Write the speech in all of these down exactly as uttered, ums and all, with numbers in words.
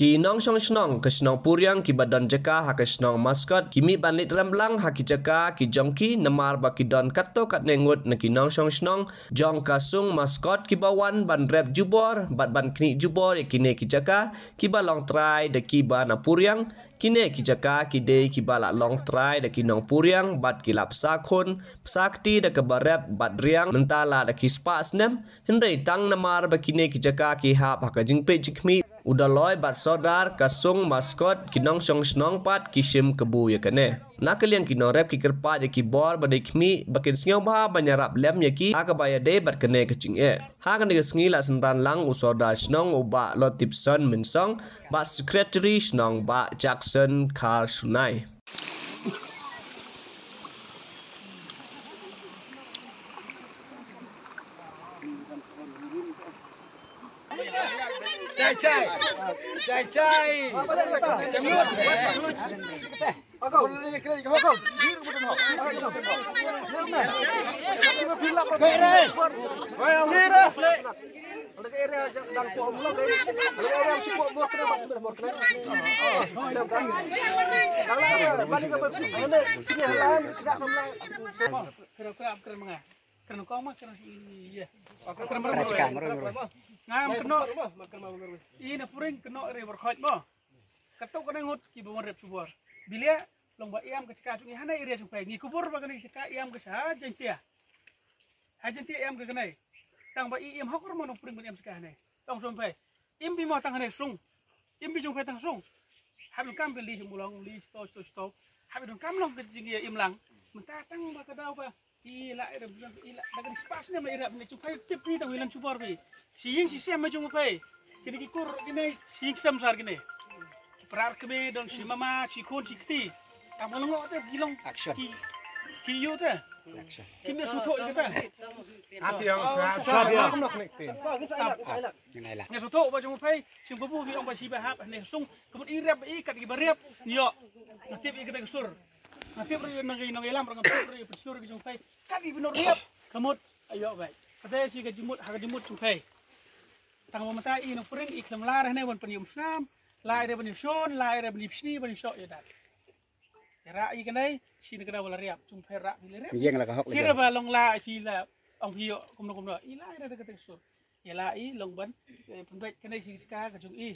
Ki nongshong shnong ka shnong Puriang kiba don jaka ha ka shnong Maskot ki mih ban leit rem lang ha ki jaka ki jong ki namar ba ki don katto katne ngut na ki nongshong shnong jong ka sung Maskot kiba wan ban rep jubor bad ban knieh jubor ïa kine ki jaka kiba long trai da kiba na Puriang. Kine ki jaka ki dei kiba la long trai da ki nong Puriang bad ki la psa khun psa kti da kaba rep bad riang mynta la da ki spah snem. Hynrei tang namar ba kine ki jaka ki hap ha ka jingpeit jingkhmih, u Daloi bad Sordar ka sung Maskot ki nongshong shnong pat ki shim kabu ïa kane. Na ka liang ki nongrep ki kyrpad ïa ki bor ba dei khmih ba kin sngewbha ban ïarap lem ïa ki ha kaba ïadei bad kane ka jingeh. Ha kane ka sngi la synran lang u Sordar shnong u Bah Lotipson Mynsong bad Secretary shnong Bah Jackson Kharshunai. Chai chai. Chai chai. Kren kong ma kren i ye. Kren kong ma kren i ye. Ngam keno. I na Puriang keno re bar khot mo. Kato kane ngut ki ba wan rep subor. Bilia long ba iam ka chka chung i hana area chung pai. Ngi kubur ba kane chka iam ka sha Jaintia. Ha Jaintia iam ka kane. Tang ba i iam hok ro mo na Puriang ban iam chka hane. Tong som pai. Im bi mo tang hane sung. Im bi jong phe tang sung. Hap long kam phe li jong mulong li sto sto sto. Hap long kam long ke jing ye im lang. Mynta tang ba ka daw ba i la i rem i la da kan spas ne ma i rem ne jong phe tip ni tang wilan chubor bi. Si ying si sem ma jong phe. Kini ki kur kini si ying sem sar kini. Ki prar kini don si mama si khun si kti. Tang ba long te ki long action. Ki ki yu te. Action. Kini su tho i te. Api yang sa sa yang. Ngai la. Nga shu thoh ba jong u phei, shim kabu ngi ong ba shi ba hap ne sung, ka mut i rep i kat i ba rep, ngi ïoh. Nga tip i kata ka sur. Nga tip ruh nong i nong i lam ruh nga tip ruh i pynsur ka jong phei. Kat i ba nong rep, ka mut, ayo bai. Kata shi ka jingmut, ha ka jingmut jong phei. Tang ba mynta i nong pring i khlem lar hane wan pynïum snam, la i re ban ïashun, la i re ban ïashni, ban ïashoh ïa dat. Ïa ra i kane, shi na ka daw ba la rep, jong phei ra phi la rep. Ïeng la ka hok. Shi ra ba long la phi la, ong phi ïoh, kumno kumno. I la i re da kata ka sur. Ïa la i long ban, eh, pynbeit kane shi ka jong i.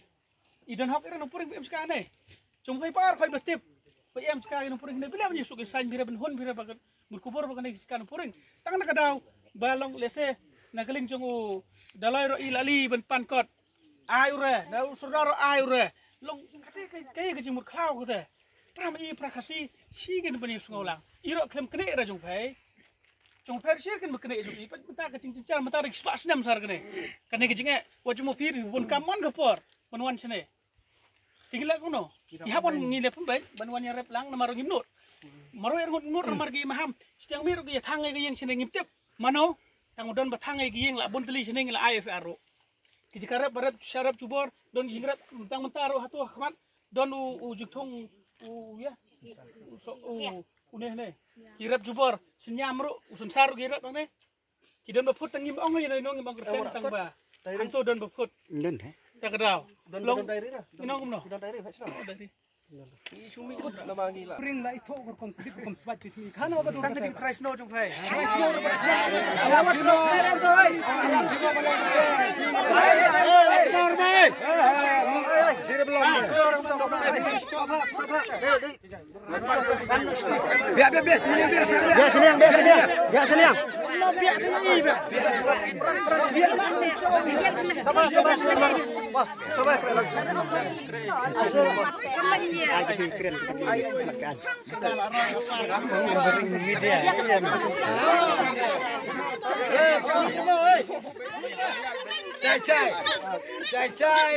I don hok i re nong pring ba em shika ne. Jong phei par phei ba tip. Ba em shika i nong pring ne. Bila ban ïasuk i sain bira ban hun bira ba kan mut kubur ba kane shika nong pring. Tang na ka daw ba long lese na ka liang jong u Daloi ruh i la li ban pan kot. Ai u re, na u sordar ruh ai u re. Long kate ka, ka, ka jingmut khlaw kate. Pra ma i pra Khasi, shi kin ban ïasngew lang. I ruh khlem kane ra jong phei. Jong pher shi kin ba kane jong i, pat mynta ka jingjynjar mynta da ki spah snem sar kane. Kane ka jingeh, wat jong mo phi bun kam man ka por, ban wan shane. Te ngi la kumno. I hap wan ngi le pynbeit, ban wan ïarep lang, namar ngim nud. Mar ïa ngut nud, namar ki maham. Shitiang mi ruh ki ïa thang ïa ka ïing shane ngim tip. Mano, tang don ba thang ïa ka ïing la bun tylli shane ngi la ai F I R ruh. Ki jaka rep ba rep, sha rep jubor, don ki jingrep, tang mynta ruh hato ha khmat, don u, u jingthung, u, ya, u, so, u, u ne, ne. Ki rep jubor, shen ñiam ruh, u sensar ruh ki rep tang ne. Ki don ba phut tang ngim ong ïa nong ngim ong kyrteng tang ba. Hangto don ba phut. Don, he? Ta ka daw. Don, long, don diary na. Ngi nong kumno? Don diary, ha, sila. Oh, diary. Pring la i thoh kor kom kdip kom sbat phi tmi. Khana ka dur ka jing price no jong phai. Biak, biak, biak, sini, biak, sini, biak. Biak, sini, biak, sini, biak. Biak, sini, biak. Sabar, sabar, sabar. Wah, sabar. Chai, chai. Chai, chai.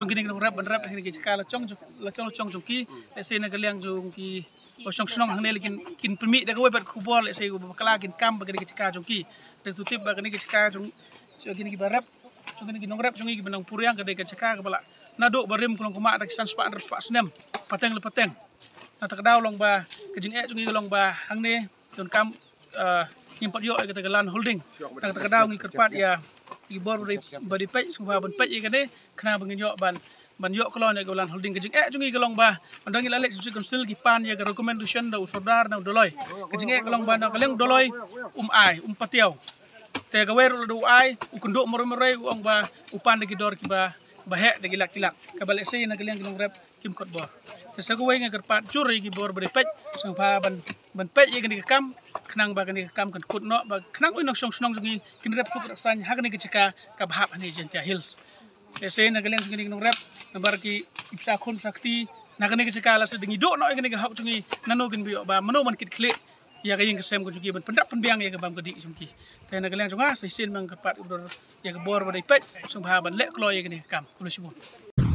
Kine ki nongrep ban rep kine ki jaka la jong, la jong, la jong jong ki, lehse na ka liang jong ki, oh, shong shnong hangne, lekin kin pynmih da kawei pat khubor, lehse ba bakla kin kam ba kine ki jaka jong ki. Te to tip ba kine ki jaka jong, jong kine ki ba rep, jong kine ki nongrep jong ki ba nang puriang ka dei ka jaka kaba la naduh barim ka long kumba da ki san spah hynriew spah snem, pateng le pateng. Na kata ka daw long ba ka jingeh jong ki long ba hangne donkam, ah, ngim pat ïoh ïa kata ka land holding. Na kata ka daw ngi kyrpad ïa ki bor ba dei, ba dei peit, sngewbha ban peit ïa kane, khnang ba ngin ïoh ban, ban ïoh kloi ïa ka land holding. Ka jingeh jong ngi ka long ba ynda ngi la leit sha District Council ki pan ïa ka recommendation da u sordar na u Doloi. Ka jingeh ka long ba na ka liang u Doloi um ai, um patiaw. Te kawei ruh lada u ai, u kynduh marwei marwei, u ong ba u pan da ki dor kiba, ba heh da ki lak ki lak. Kaba lehse na ka liang ki nongrep kim kut bor. Te sa kawei nga kyrpad jur ïa ki bor ba dei peit, sngewbha ban, ban peit ïa kane ka kam, khnang ba kane ka kam kan kut noh, ba khnang u nongshong shnong jong ngi kin rep suk rep saiñ ha kane ka jaka kaba hap hangne Jaintia Hills. Lehse na ka liang jong kine ki nongrep, namar ki, ki bsa khun bsa kti na kane ka jaka, lehse da ngi duh noh ïa kane ka hok jong ngi, nano kin ba ïoh, ba mano ban kit khlieh ïa ka ïing ka sem ka jong ki, ban pyndap pynbiang ïa ka bam ka dih jong ki. Te na ka liang jong nga sa shisien ma nga kyrpad ïa ka bor ba dei peit, sngewbha ban leh kloi ïa kane ka kam. Khublei shibun.